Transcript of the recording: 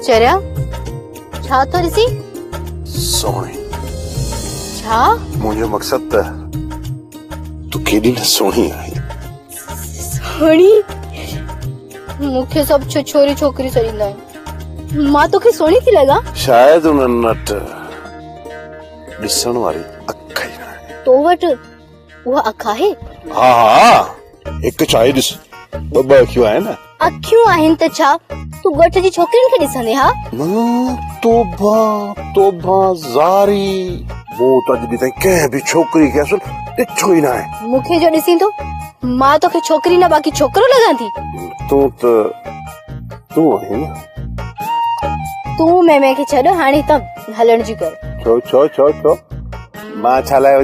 چريا، ڇا ٿو ڏسين؟ سهڻي. ڇا؟ منهنجو مقصد ته تون ڪيڏي نه سهڻي آهين. سهڻي؟ مون کي سڀ ڇڇوري ڇوڪري سڏيندا آهن. مان توکي سهڻي ٿي لڳان؟ شايد انهن وٽ ڏسڻ واري اک ئي ناهي. تو وٽ اها اک آهي؟ ها ها، هڪ ڇا هي ڏس، ٻه ٻه اکيون آهن. اکيون آهن ته ڇا تون ڳوٺ جي ڇوڪرين کي ڏسندين ها؟ نه توبه توبه زاري، مون ته اڄ ڏينهن تائين ڪنهن به ڇوڪري کي اصل ڏٺو ئي ناهي. مون کي جو ڏسين ٿو، مان توکي ڇوڪري نه باقي ڇوڪرو لڳان ٿي. تون ته تون آهين نه. تون ميمي کي ڇڏ، هاڻي هتان هلڻ جي ڪر. ڇو ڇو ڇو ڇو، مان ڇا لاء؟